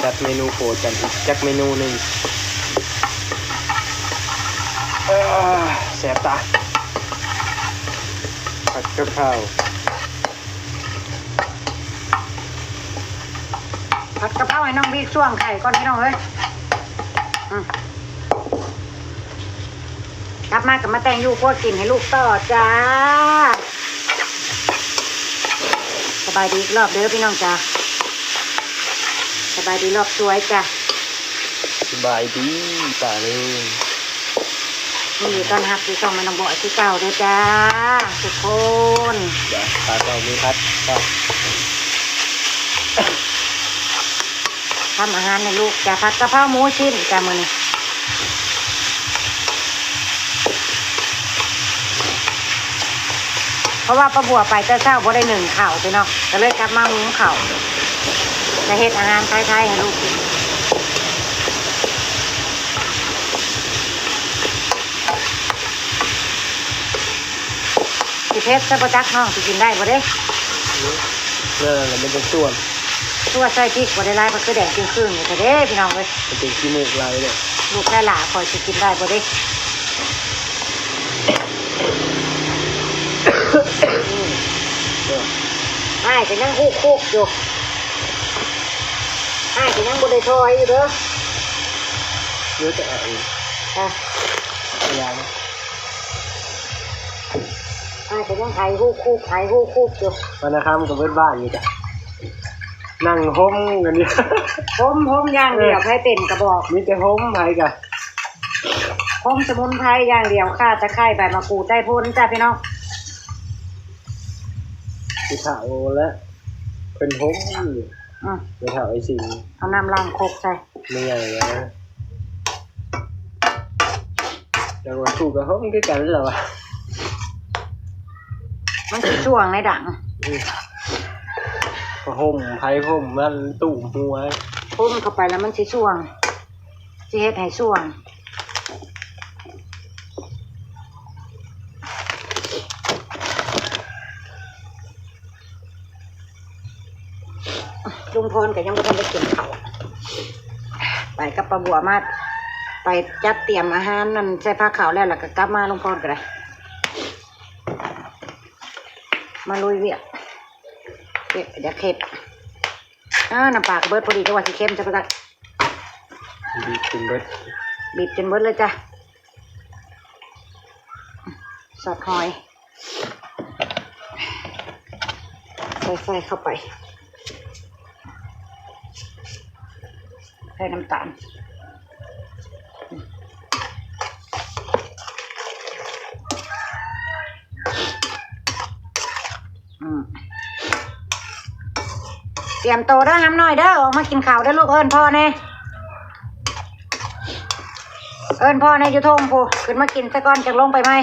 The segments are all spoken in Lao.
ຈັດເມນູໂປດກັນອີກຈັກເມນູໜຶ່ງ. ເອີ ແຊບຕາຍ. ຜັດກະເພົາ. ຜັດກະເພົາໃຫ້ນ້ອງບີກຊ່ວງໄຂ່ກ່ອນ ພີ່ນ້ອງເອີຍ. ອືມ ກັບມາກໍມາແຕ່ງຢູ່ຄົວກິນໃຫ້ລູກຕໍ່ຈ້າ. ສະບາຍດີອີກລອບເດີພີ່ນ້ອງຈ້າ. ສະບາຍດີລອບສວຍຈ້າ. ສະບາຍດີປ້າເອີຍ. ຍິນດີຕ້ອນຮັບສູ່ຊ່ອງແມ່ນ້ອງບອຍຄືເກົ່າເດີຈ້າທຸກຄົນ. ເດີ ພາເຈົ້າມີພັດ ທຳອາຫານໃຫ້ລູກຈ້າ. ຜັດກະເພົາໝູຊິ້ນຈ້າມື້ນີ້ ເພາະວ່າປ້າບົວໄປແຕ່ເຊົ້າບໍ່ໄດ້ໜຶ້ງເຂົ້າພີ່ນ້ອງ ກໍເລີຍກັບມາຫຸງເຂົ້າ ຈະເຮັດອາຫານໄທໆໃຫ້ລູກກິນ. ຊິເຜັດຊະບໍ່ຈັກ ນ້ອງຊິກິນໄດ້ບໍ່ເດ້? ເອີ ແລ້ວມັນຈະສ່ວນ ຕົວໃສ່ພິກບໍ່ໄດ້ຫຼາຍ ມັນຄືແດງຈຶ່ງຄຶ່ງຢູ່ເດ້ພີ່ນ້ອງເອີຍ. ມັນເປັນຂີ້ມູກຫຼາຍເດ້. ລູກໄດ້ຫຼາ ຂ້ອຍຊິກິນໄດ້ບໍ່ເດ້? ອ້າຍກໍຍັງຄຸກໆຢູ່ ອ້າຍກໍຍັງບໍ່ໄດ້ຖອຍຢູ່ເດີ. ເຫຼືອແຕ່ອ້າຍ ອາ ເວລາ ອ້າຍກໍຍັງໄອຮຸກຄຸກ ໄອຮຸກຄຸກຢູ່. ວັນນະຄຳກໍເບິດບ້ານຢູ່ຈ້ະ ນັ່ງຫົມກັນຢູ່ ຫົມ ຫົມຢ່າງດຽວ. ເອີ ໃຜເປັນກໍບອກ ມີແຕ່ຫົມ ໃຜກະຫົມສະໝຸນໄພຢ່າງດຽວ ຂ່າຕະໄຄ ໃບມະກູດ ໄດ້ຜົນຈ້າພີ່ນ້ອງ. ຜູ້ເຖົ້າແລ້ວ ເພິ່ນຫົມຢູ່. ອືມ ຜູ້ເຖົ້າໄອ້ສິງ ເອົານ້ຳລ້າງຄົກໃສ່ ແມ່ໃຫຍ່ແລ້ວ ແຕ່ວ່າຜູ້ກໍຫົມຄືກັນແລ້ວວ່າ ມັນຊິຊ່ວງໃນດັງ. ອືມ ກໍຫົມ ໃຜຫົມມັນຕູມຫົວ ຫົມເຂົ້າໄປແລ້ວມັນຊິຊ່ວງ ຊິເຮັດໃຫ້ຊ່ວງ. ລຸງພອນກໍຍັງບໍ່ທັນໄດ້ກິນເຂົ້າ ໄປກັບປ້າບົວມາ ໄປຈັດຕຽມອາຫານນັ້ນໃສ່ພາເຂົ້າແລ້ວ ແລ້ວກໍກັບມາ ລຸງພອນກໍໄດ້ ມາລຸຍວຽກ ວຽກຢາກເຮັດ. ອາ ນ້ຳປາກໍເບິດພໍດີ ຈັກວ່າຊິເຄັມຊະບໍ່ຈັກ ບີບຈົນເບິດ ບີບຈົນເບິດເລີຍຈ້ະ. ຊອດຫອຍ ໃສ່ ໃສ່ເຂົ້າໄປ ໃສ່ນ້ຳຕານ. ອືມ ຕຽມໂຕເດີ ຫຳນ້ອຍເດີ ອອກມາກິນເຂົ້າເດີລູກ. ເອີ້ນພໍ່ແດ່ ເອີ້ນພໍ່ແດ່ ຢູ່ທົ່ງພຸ້ນ ຂຶ້ນມາກິນຊະກ່ອນ ຈັ່ງລົງໄປໃໝ່.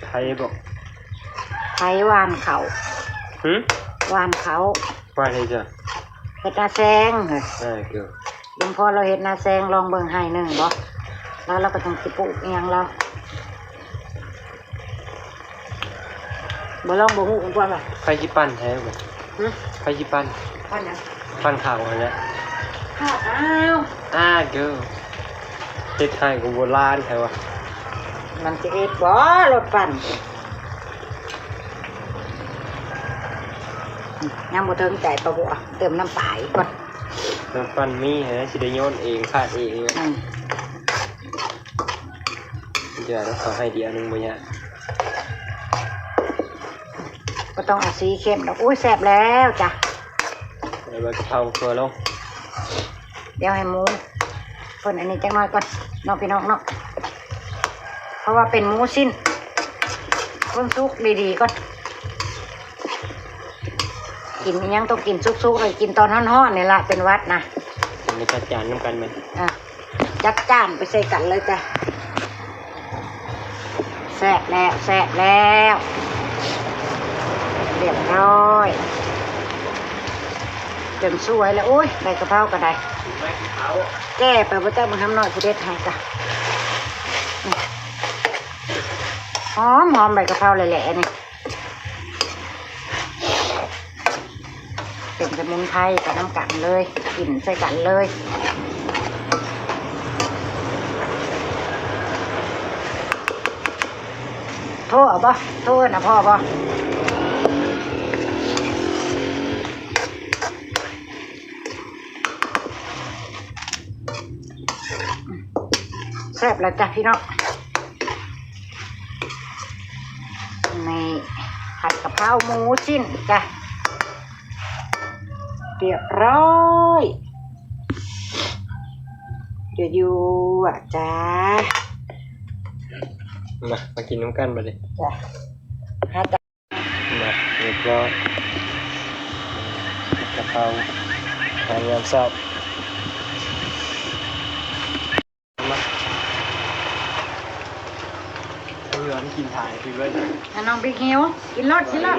ໄຖບໍ? ໄຖຫວ່ານເຂົ້າ. ຫື? ຫວ່ານເຂົ້າ. ຫວ່ານຫຍັງ? ເຮັດນາແຊງ. ເອີ ເອີ ລຸງພອນລາວເຮັດນາແຊງ ລອງເບິ່ງໄຮ່ໜຶ່ງບໍ? ແລ້ວລາວກໍຕ້ອງຊິປູກອີ່ຫຍັງລາວ ບໍ່ລອງບໍ່ຮູ້ ເພິ່ນວ່າ. ໃຜຊິປັ່ນໃຫ້ບໍ? ຫຶ? ໃຜຊິປັ່ນ? ປັ່ນຫຍັງ? ປັ່ນເຂົ້າຫັ້ນແຫຼະ. ອ້າວ ອ້າ ເກີ ເຮັດໃຫ້ກໍໂບລານແທ້ວ່າ. ມັນຊິເຮັດບໍ ລົດປັ່ນ? ຍັງບໍ່ເຖິງໃຈປະບົວ ເຕີມນ້ຳປາອີກກ່ອນ. ນ້ຳປັ່ນມີຫັ້ນແຫຼະ ຊິໄດ້ໂຍນເອງ ຄາດເອງ. ອືມ ຢ່າ ເຂົາໃຫ້ດຽວໜຶ່ງບໍ່ຍາກ. ບໍ່ຕ້ອງເອົາສີເຂັ້ມດອກ. ໂອ້ຍ ແຊບແລ້ວຈ້ະ. ໃສ່ໃບກະເພົາ ເກືອລົງ. ດຽວໃຫ້ໝູເພິ່ນອັນນີ້ຈັກໜ້ອຍກ່ອນເນາະ ພີ່ນ້ອງເນາະ ເພາະວ່າເປັນໝູຊີ້ນ. ເບິ່ງສຸກດີໆກ່ອນ. ກິນອີ່ຫຍັງຕ້ອງກິນສຸກໆ ແລ້ວກິນຕອນຮ້ອນໆ ນີ້ລະ ເປັນຫວັດນະ. ເປັນໄປຈັດຈານນຳກັນແມ່ນ. ອ່າ ຈັດຈານໄປໃສ່ກັນເລີຍຈ້ະ. ແຊບແລ້ວ ແຊບແລ້ວ ຮຽບຮ້ອຍ ຈົນສວຍແລ້ວ. ໂອ້ຍ ໃບກະເພົາກໍໄດ້ ແກ່ໄປບໍ່ຈັກ ບັກຫຳນ້ອຍຜູ້ເດັດໃຫ້ກະ. ຫອມໆ ໃບກະເພົາແຫຼະໆ ນີ້. ສະໝຸນໄພໄປນຳກັນເລີຍ ກິນໃສ່ກັນເລີຍ. ໂທເອົາບໍ່? ໂທເອີ້ນເອົາພໍ່ບໍ່? ແຊບແລ້ວຈ້ະພີ່ນ້ອງ. ນີ້ ຜັດກະເພົາໝູຊິ້ນຈ້ະ ຮຽບຮ້ອຍ ຍົວໆ ຈ້າ. ມາ ມາກິນນຳກັນບາດນີ້ ຈ້າ. ມາ ຮຽບຮ້ອຍ ກະເພົາ ອາຫານຍາມເຊົ້າ. ມາ ເອົາເຮືອມາກິນຖ່າຍຄືເວີ້ຍ. ອ່ະ ນ້ອງບິກຫິວ ກິນໂລດ ກິນໂລດ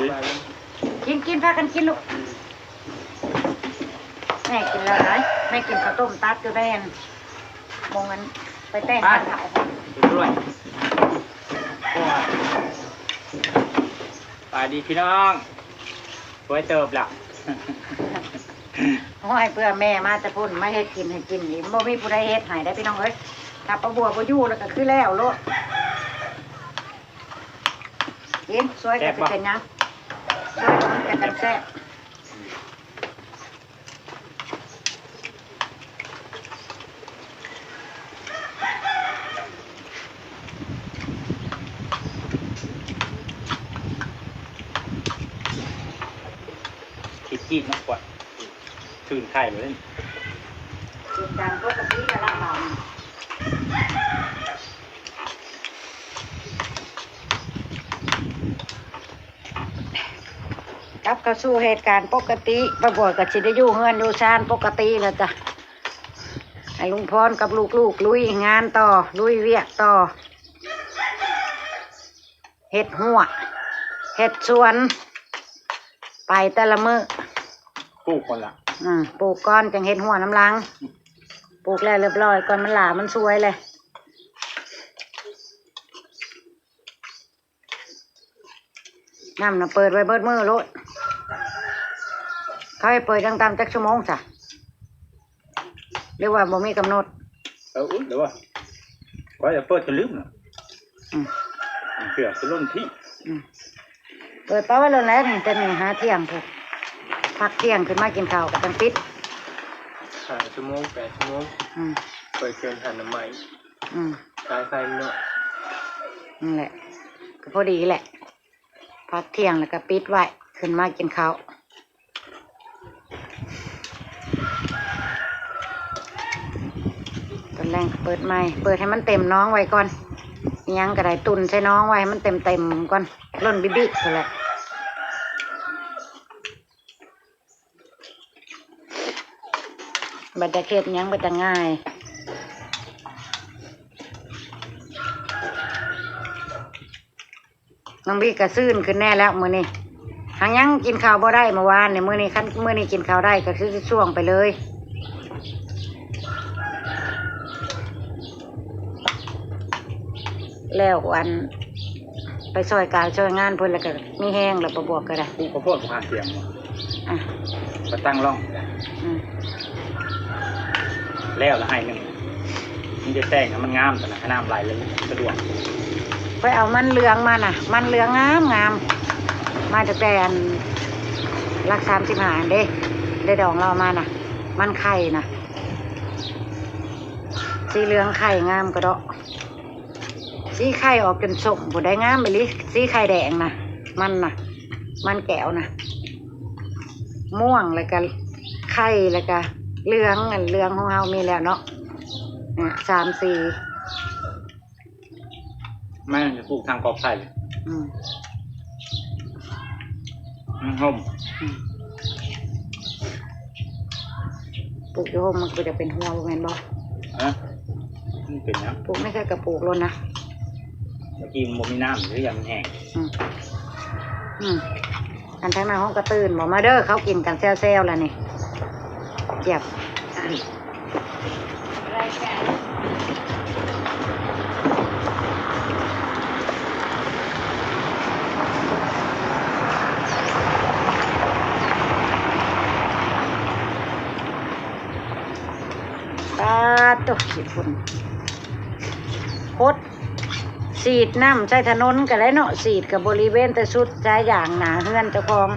ກິນ ກິນ ພາກັນກິນລູກ. ແມ່ກິນແລ້ວໄດ໋ ແມ່ກິນເຂົ້າຕົ້ມຕັດຢູ່ແດນ ບໍ່ ມັນໄປແຕ່ງ ໄປ ເຂົ້າ ເປັນດ້ວຍ. ສະບາຍດີພີ່ນ້ອງ ໂອ້ຍ ເຕີບລະ ໂອ້ຍ ເພື່ອແມ່ມາແຕ່ພຸ້ນ ມາເຮັດກິນໃຫ້ກິນອີກ ບໍ່ມີຜູ້ໃດເຮັດໃຫ້ໄດ໋ພີ່ນ້ອງເອີຍ. ຖ້າປ້າບົວບໍ່ຢູ່ແລ້ວກໍຄືແລ້ວໂລດ. ກິນ ຊ່ວຍກັນ ຊິເປັນຫຍັງ ຊ່ວຍກັນແຊບ. ຄິດຈີດເນາະ ກວດ ຕື່ນໄຂ່ເລີຍ ກິນຕາມປົກກະຕິແລ້ວລະບາດນີ້. ກັບເຂົ້າສູ່ເຫດການປົກກະຕິ ປ້າບົວກໍຊິໄດ້ຢູ່ເຮືອນຢູ່ຊານປົກກະຕິແລ້ວຈ້ະ. ໃຫ້ລຸງພອນກັບລູກໆລຸຍງານຕໍ່ ລຸຍວຽກຕໍ່ ເຮັດຮົ້ວ ເຮັດສວນ ໄປແຕ່ລະມື້ ປູກກ່ອນລະ ອືມ ປູກກ່ອນຈັ່ງເຮັດຮົ້ວນຳຫຼັງ ປູກແລ້ວຮຽບຮ້ອຍກ່ອນ ມັນຫຼ້າມັນສວຍແຫຼະ. ນ້ຳນະເປີດໄວ້ເບິດມື້ໂລດ ເຂົາໃຫ້ເປີດຢ່າງຕ່ຳຈັກຊົ່ວໂມງຊະ ຫຼືວ່າບໍ່ມີກຳນົດ? ເອີ ອຸດແລ້ວວ່າ ຂ້ອຍຈະເປີດຈົນລືມນະ ອືມ ເພື່ອສະຫຼົນທີ່ ອືມ ເປີດປະໄວ້ໂລດແຫຼະນີ້ ແຕ່ນີ້ຫາທ່ຽງພຸ້ນ ພັກທ່ຽງຂຶ້ນມາກິນເຂົ້າກໍຈັ່ງປິດ ຫ້າຊົ່ວໂມງ ແປດຊົ່ວໂມງ ອືມ ເປີດເຄື່ອງຫັ້ນນະໃໝ່ ອືມ ສາຍໄຟມັນເນາະ ນັ້ນແຫຼະ ກໍພໍດີແຫຼະ ພັກທ່ຽງແລ້ວກໍປິດໄວ້ ຂຶ້ນມາກິນເຂົ້າ ຕອນແລງກໍເປີດໃໝ່ ເປີດໃຫ້ມັນເຕັມໜອງໄວ້ກ່ອນ ອີ່ຫຍັງກໍໄດ້ ຕຸ່ນໃສ່ໜອງໄວ້ໃຫ້ມັນເຕັມໆກ່ອນ ລົ້ນບິກໆພຸ້ນແຫຼະ. ບັດຢາກເຮັດຫຍັງບັດຈະງ່າຍ ນ້ອງບິກກໍຊື່ນຂຶ້ນແດ່ແລ້ວມື້ນີ້ ຫາກຍັງກິນເຂົ້າບໍ່ໄດ້ມື້ວານນີ້ ມື້ນີ້ ຄັນມື້ນີ້ກິນເຂົ້າໄດ້ກໍຄືຊ່ວງໄປເລີຍ. ແລ້ວອັນ ໄປຊ່ອຍການຊ່ອຍງານເພິ່ນ ແລ້ວກໍມີແຮງແລ້ວ ປ້າບວກກໍໄດ້ ປູກເຂົ້າໂພດ ປູກຫາກສຽງ ອະ ໄປຕັ້ງຮ່ອງ ອືມ ແລ້ວລະໄຮ່ໜຶ່ງ ມີແຕ່ແຕ່ງໃຫ້ມັນງາມ ຕອນນັ້ນ ໃຫ້ນ້ຳໄຫຼ ສະດວກ. ຂ້ອຍເອົາມັນເຫຼືອງມານະ ມັນເຫຼືອງງາມໆ ມາຕັ້ງແຕ່ອັນ ຫຼັກສາມສິບຫ້າຫັ້ນເດ້ ໄດ້ດອງລາວມານະ ມັນໄຂ່ນະ ສີເຫຼືອງໄຂ່ງາມກະເດາະ. ສີໄຂ່ອອກຈົນສົ້ມພຸ້ນໄດ໋ ງາມອີ່ຫຼີ ສີໄຂ່ແດງນະ ມັນນະ ມັນແກ້ວນະ ມ່ວງ ແລ້ວກະໄຂ່ ແລ້ວກະເຫຼືອງ ອັນເຫຼືອງຂອງເຮົາມີແລ້ວເນາະ ສາມສີ. ແມ່ນ ປູກທາງກອກໄຜ່ ອືມ ມັນຮົ່ມ ອືມ ປູກຢູ່ຮົ່ມມັນກໍຈະເປັນຮົ້ວ ບໍ່ແມ່ນບໍ່? ຮະ? ມັນເປັນຫຍັງ? ປູກໃນໃສກໍປູກໂລດນະ ເມື່ອກີ້ມັນບໍ່ມີນ້ຳ ຫຼືຢ່າມັນແຫ້ງ ອືມ ອືມ ອັນທາງໜ້າຫ້ອງກະຕື່ນບໍ່? ມາເດີ ເຂົາກິນກັນແຊວໆ ລະນີ້ ຈຽບ. ປາດໂທ້ ຂີ້ຝຸ່ນ ຫົດ ສີດນ້ຳໃສ່ຖະໜົນກໍໄດ້ເນາະ ສີດກັບບໍລິເວນແຕ່ສຸດສາຍຢາງໜ້າເຮືອນເຈົ້າຂອງ.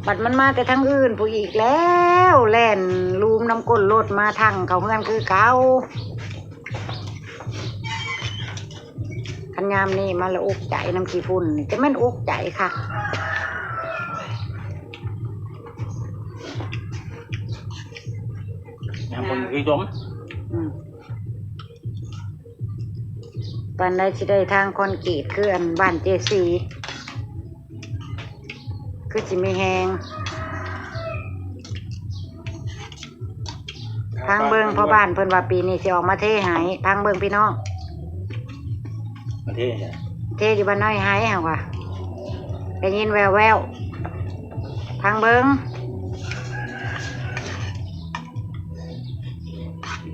ບັດມັນມາແຕ່ທາງອື່ນພຸ້ນອີກແລ້ວ ແລ່ນລູມນຳກົ້ນລົດມາທັ່ງເຂົ້າເຮືອນຄືເກົ່າ. ຄັນຍາມນີ້ມາລະອຸກໃຈນຳຂີ້ຝຸ່ນນີ້ ຈະແມ່ນອຸກໃຈຄັກ. ຍາມຝົນຂີ້ຕົມ. ອືມ ປານໃດຊິໄດ້ທາງຄອນກຣີດຄືອັນບ້ານເຈສີ ຄືຊິມີແຮງ. ຟັງເບິ່ງ ພໍ່ບ້ານເພິ່ນວ່າປີນີ້ຊິອອກມາເທໃຫ້ ຟັງເບິ່ງພີ່ນ້ອງ. ມາເທໃສ? ເທຢູ່ບ້ານນ້ອຍໄຮເຮົາວ່າ ໄດ້ຍິນແວ່ວໆ ຟັງເບິ່ງ.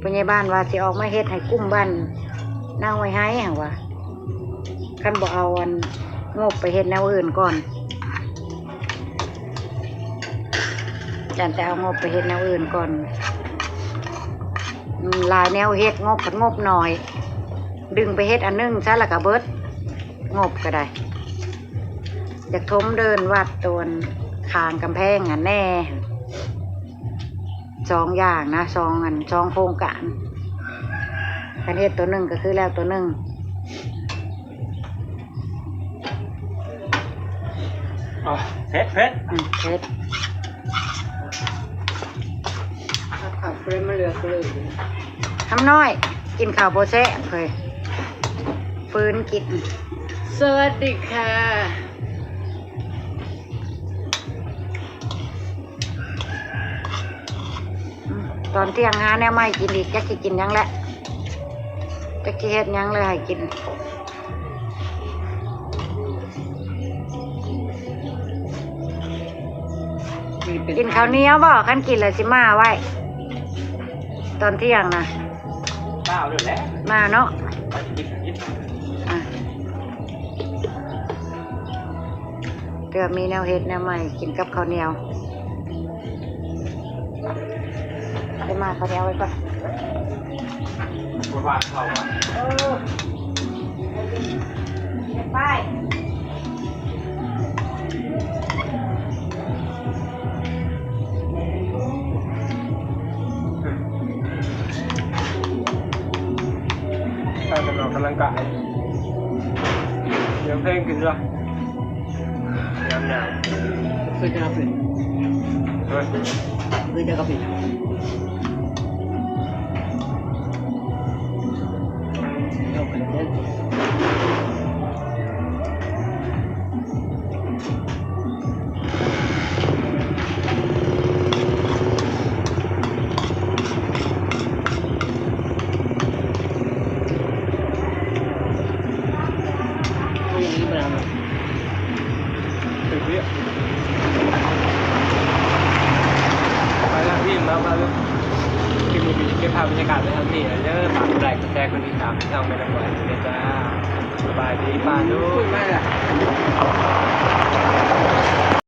ຜູ້ໃຫຍ່ບ້ານວ່າຊິອອກມາເຮັດໃຫ້ກຸ່ມບ້ານນາງຫ້ວຍໄຮຫັ້ນວ່າ ຄັນບໍ່ເອົາອັນງົບໄປເຮັດແນວອື່ນກ່ອນ ຢ້ານແຕ່ເອົາງົບໄປເຮັດແນວອື່ນກ່ອນ. ອືມ ຫຼາຍແນວເຮັດ ງົບພັດງົບໜ້ອຍ ດຶງໄປເຮັດອັນໜຶ່ງຊະ ແລ້ວກໍເບິດ ງົບກໍໄດ້. ຢາກຖົມເດີ່ນວັດໂຕນຂ້າງກຳແພງຫັ້ນແດ່ ສອງຢ່າງນະ ສອງອັນ ສອງໂຄງການ. ຄັນເຮັດໂຕໜຶ່ງກໍຄືແລ້ວໂຕໜຶ່ງ. ອໍ ເຜັດ ເຜັດ ອືມ ເຜັດ. ເອົາເຂົ້າໄປມາເລືອກເລີຍ. ຄຳນ້ອຍ ກິນເຂົ້າບໍ່ແຊບເຮີ້ຍ ຟື້ນກິນ. ສະຫວັດດີຄ່ະ. ອືມ ຕອນທ່ຽງຫາແນວໃໝ່ກິນອີກ ຈັກຊິກິນຫຍັງແຫຼະ ຈັກຊິເຮັດຫຍັງແຫຼະໃຫ້ກິນ. ກິນເຂົ້າໜຽວບໍ່? ຄັນກິນແລ້ວຊິມາໄວ້ ຕອນທ່ຽງນະ ມາເນາະ. ເພື່ອມີແນວເຮັດແນວໃໝ່ກິນກັບເຂົ້າໜຽວ. ໄປມາເຂົ້າໜຽວໄວ້ກ່ອນ. ເອີ ໄປ. ພາກັນອອກກຳລັງກາຍ ສຽງເພງຂຶ້ນເນາະ ຍາມໜາວ. ເຄີຍເຈີກັບເພງ ເອີ ເຄີຍເຈີກັບເພງ. ໄປແລ້ວພີ່ ມາ ມາເລີຍ. ຄລິບນີ້ກໍເກັບພາບບັນຍາກາດໄວ້ເທົ່ານີ້ເດີ. ຝາກກົດໄລກ໌ ກົດແຊ ກົດຕິດຕາມຊ່ອງແມ່ນ້ອງບອຍເດີຈ້າ. ສະບາຍດີປ້າລຸງ.